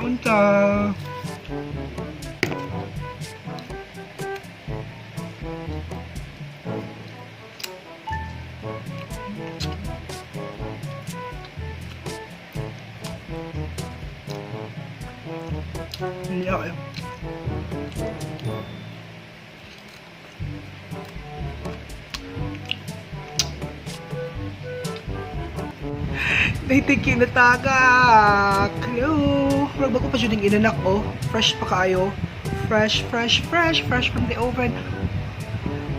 Kaon ta. Yeah. Naitiki na tagak. Hello. Murag bago pa siya ding inanak, oh. Fresh pa kaayo. Fresh, fresh, fresh, fresh from the oven.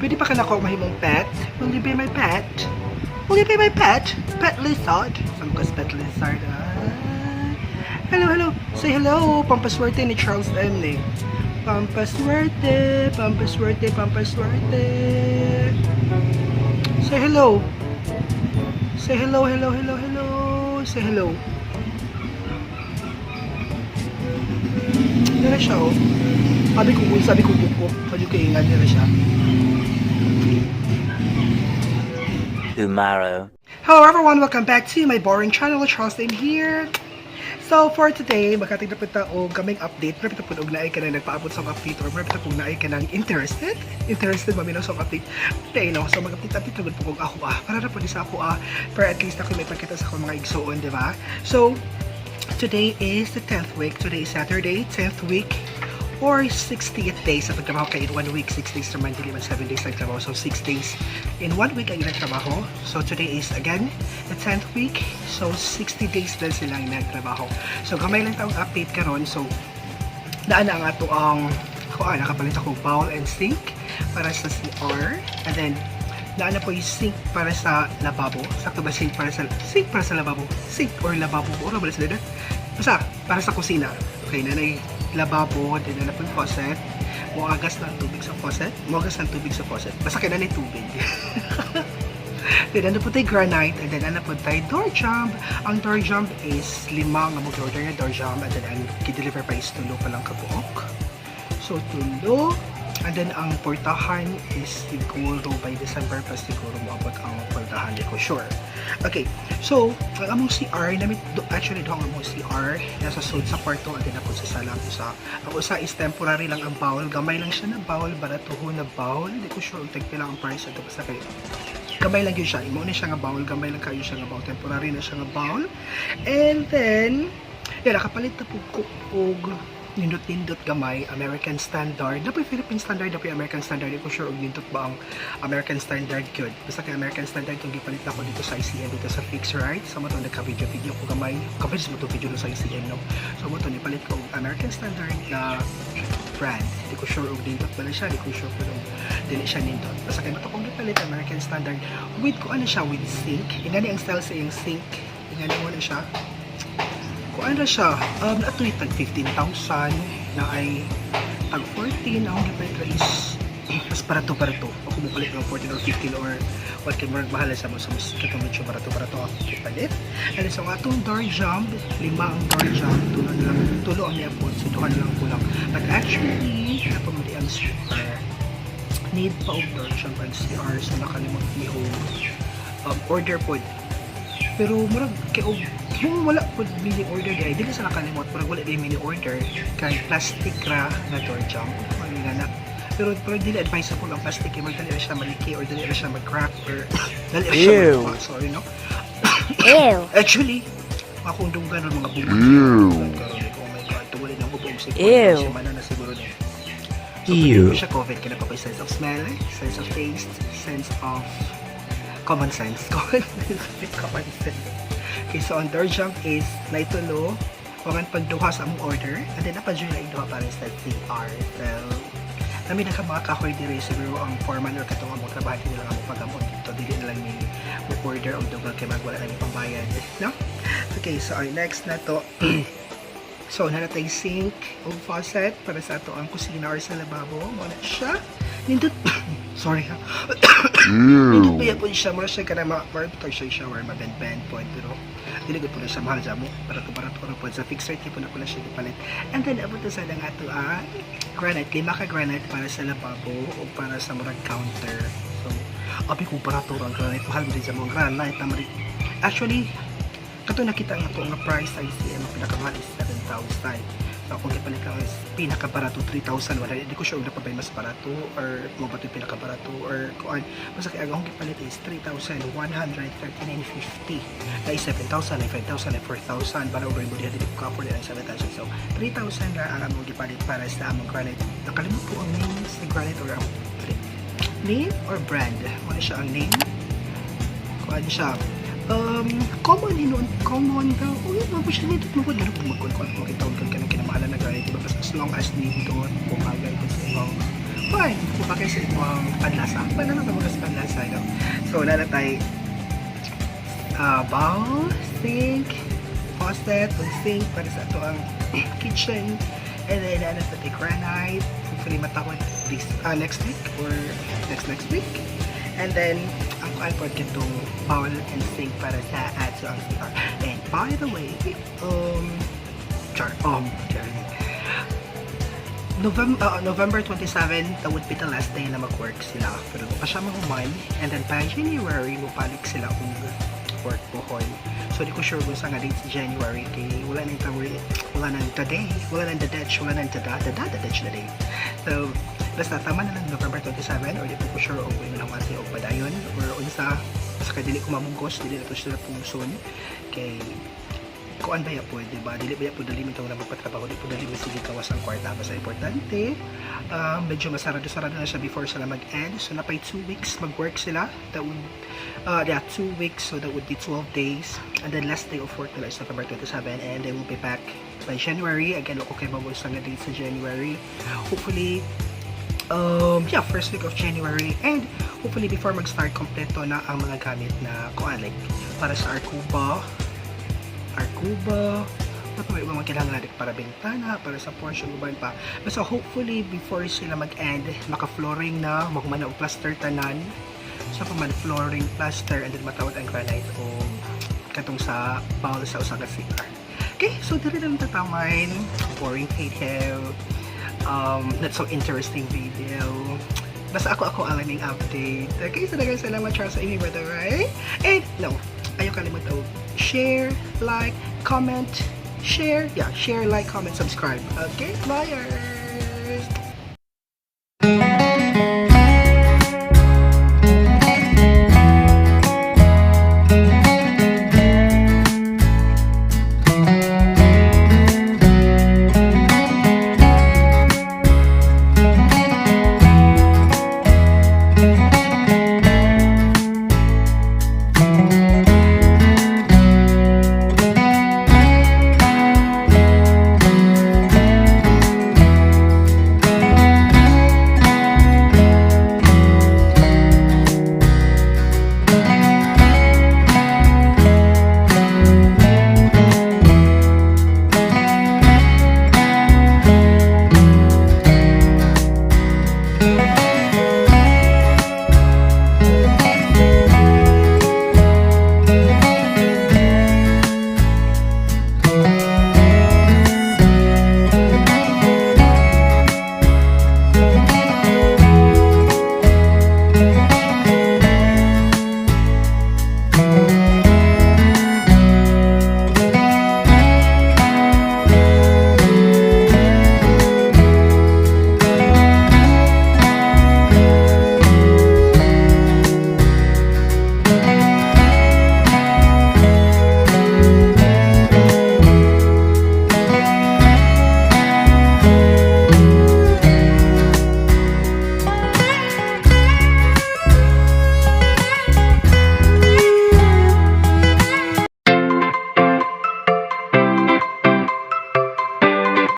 Pwede pa ka na ko mahimong pet? Will you be my pet? Will you be my pet? Pet lizard. Saan ko pet lizard? Ah. Hello, hello. Say hello. Pampaswerte ni Charles M. Ni. Pampaswerte, pampaswerte, pampaswerte. Say hello. Say hello, hello, hello, hello. Say hello. Nara siya, oh. Sabi ko buko. Sabi ko ingat nila siya. Tomorrow. Hello everyone, welcome back to my boring channel, Charles Dane here. So for today, magkatigna po ta og kaming update. Pero po og naay ka na nagpaabot sa update or pero po naay ka nang interested. Interested ba minaw sa update? Today, no? So mag-update update na gud po kog ako ah. Para na po di sa ako ah. Pero at least ako may pagkita sa akong mga igsuon, di ba? So today is the 10th week. Today is Saturday, 10th week or 60th day sa pagtrabaho kay in 1 week, 6 days naman, dili man 7 days nagtrabaho. So 6 days in 1 week ang nagtrabaho. So today is again the 10th week. So 60 days din silang nagtrabaho. So gamay lang taong update karon. So naa na nga to ang ako ah, nakapalit ako bowl and sink para sa CR and then naa na po yung sink para sa lababo. Sakto ba sink para sa lababo? Sink or lababo? Ora ba sila na? Basta, para sa kusina. Okay, nanay lababo, then na po yung faucet. Moagas na ang tubig sa faucet. Moagas na ang tubig sa faucet. Basta kay nanay tubig. Then ano po tayo granite and then ano po tayo door jump. Ang door jump is lima nga mag-order nga door jump and then ang ki-deliver pa is tulo pa lang kabuok. So tulo and then ang portahan is siguro by December pa siguro moabot ang portahan, di ko sure. Okay, so ang among CR namit do, actually do ang among CR nasa sud sa kwarto and then ako sa sala ang usa. Ang usa is temporary lang ang bowl, gamay lang siya na bowl, baratuho na bowl. Di ko sure kung tagpila ang price ato basta kay gamay lang yun siya. Imo ni siya nga bowl, gamay lang kayo siya nga bowl. Temporary na siya nga bowl. And then, yeah, nakapalit na po ko og nindot-nindot gamay, American Standard. Napoy Philippine Standard, napoy American Standard. Di ko sure og nindot ba ang American Standard gyud. Basta kay American Standard itong gipalit nako dito sa ICM, dito sa Fix Right. Sa mo to nagka-video-video ko gamay. Kapit sa mo to video no sa ICM, no? So mo to nipalit ko og American Standard na brand. Di ko sure og nindot ba na siya. Di ko sure kung dili siya nindot. Basta kay mo to kong gipalit American Standard with ko ano siya with sink. Ingani ang style sa iyang sink. Ingani mo na siya. Kung ano siya, atoy tag 15,000 na ay tag 14 ang gipalit ra is mas barato-barato. Ako mo palit ng 14 or 15 or what kay murag mahal sa mo, so mas katong medyo barato-barato ako gipalit. And so ang atong door jump, lima ang door jump, tulo na lang, tulo ang niabot, so duha na lang kulang. But actually, napamali ang CR. Need pa og door jump ang CR, so nakalimot ni og order pod. Pero murag kay og kung wala pod mini order di ay dili sa nakalimot, murag wala di mini order kay plastic ra nga door jump. Mga na. Pero pero dili advisable ang plastic kay magdali ra siya maliki or dali ra siya mag-crack or dali ra siya Ew. mag sorry no. Ew. Actually, akong dunggan ron mga bubog. Ew. Oh my God, tuwalin ang bubog sa Ew. Semana na siguro na. So, Ew. pag siya COVID, kaya pa ko sense of smell, sense of taste, sense of common sense. Common sense. Common sense. Okay, so ang door jump is naitulo, wangan pagduha sa among order, and then napadyoy na duha para sa CR. So, kami na ka mga kahoy dire siguro ang foreman or katong among trabaho nila lang among pag-amon dito dili na lang mi mo order og dugang kay mag wala na mi pambayad, no? Okay, so ang next na to, so na natay sink og faucet para sa ato ang kusina or sa lababo mo na siya nindot. Sorry ha. Nindot Ew. ba po siya, mura siya kana ma mar siya shower mabend-bend po, pero dili gud po na siya mahal sa mo, barato barato ra po sa fixed rate po na po na siya gipalit. And then abot na sa lang ato ang granite, lima ka granite para sa lababo o para sa murag counter. So abi kung barato ra ang granite, mahal mo din sa mga granite na mari. Actually Kato nakita nga ko nga price sa ICM, ang pinakamahal is 7,000. So akong gipalit lang is pinakabarato, 3,000. Wala, di ko sure kung pa mas barato or mo ba ito pinakabarato or kuan. Basta kaya ang akong gipalit is 3,139.50. Dahil 7,000, ay 5,000, ay 4,000. Para over mo diha, dili ko ka-afford ang 7,000. So 3,000 na ang among gipalit para sa among granite. Nakalimot ko ang name sa granite or ang name or brand. Wala siya ang name. Kuan siya. Common hinuon, common daw. Oh, yun, mo siya nito. Mo gano'n kung magkon kung makita ka ng kinamahalan na granite, diba? Basta as long as nindot, pumagay ko sa imong fine, pumagay sa imong panlasa. Panlasa sa mga panlasa, no? So, wala na tayo bowl, sink, faucet, o sink para sa ato ang kitchen. And then, ano sa granite. Hopefully, matawad this next week or next next week. And then, ang kuan pod kitong bowl and sink para sa ato ang CR. And by the way, char, char, November 27, that would be the last day na mag-work sila. Pero pa siya mahuman. And then by January, mupalik sila og work pohon. So di ko sure kung sa nga date sa January kay wala nang tawag, wala nang today, wala nang the date, wala nang tada, tada, the date na date. So basta tama na lang November 27 or di po ko sure og wala lang ate og padayon or unsa, basta kay dili ko mamugos, dili na to sila pungson kay kuan ba ya po, di ba? Dili ba ya po dali mo na magpatrabaho, di po dali mo sige kawas ang kwarta. Basta importante, medyo masarado-sarado na siya before sila mag-end. So, napay 2 weeks mag-work sila. That would, yeah, 2 weeks, so that would be 12 days. And then last day of work nila is November 27 and they will be back by January. Again, ako kay mabos nga date sa January. Hopefully, yeah, first week of January. And hopefully before mag-start, kompleto na ang mga gamit na kuan, like para sa Arcuba, Arcuba, ano pa may ibang mga kailangan natin para bintana, para sa porch, uban pa. Basta hopefully before sila mag-end, maka-flooring na, magmana og plaster tanan. So pa man flooring, plaster, and then matawag ang granite o katong sa bowl sa usa ka CR. Okay, so diri na lang tatamain. Boring video. Not so interesting video. Basta ako ang aming update. Okay, so daghang salamat, Charles sa Amy, by the way. And no, ayaw kalimot og share, like, comment, share. Yeah, share, like, comment, subscribe. Okay, bye!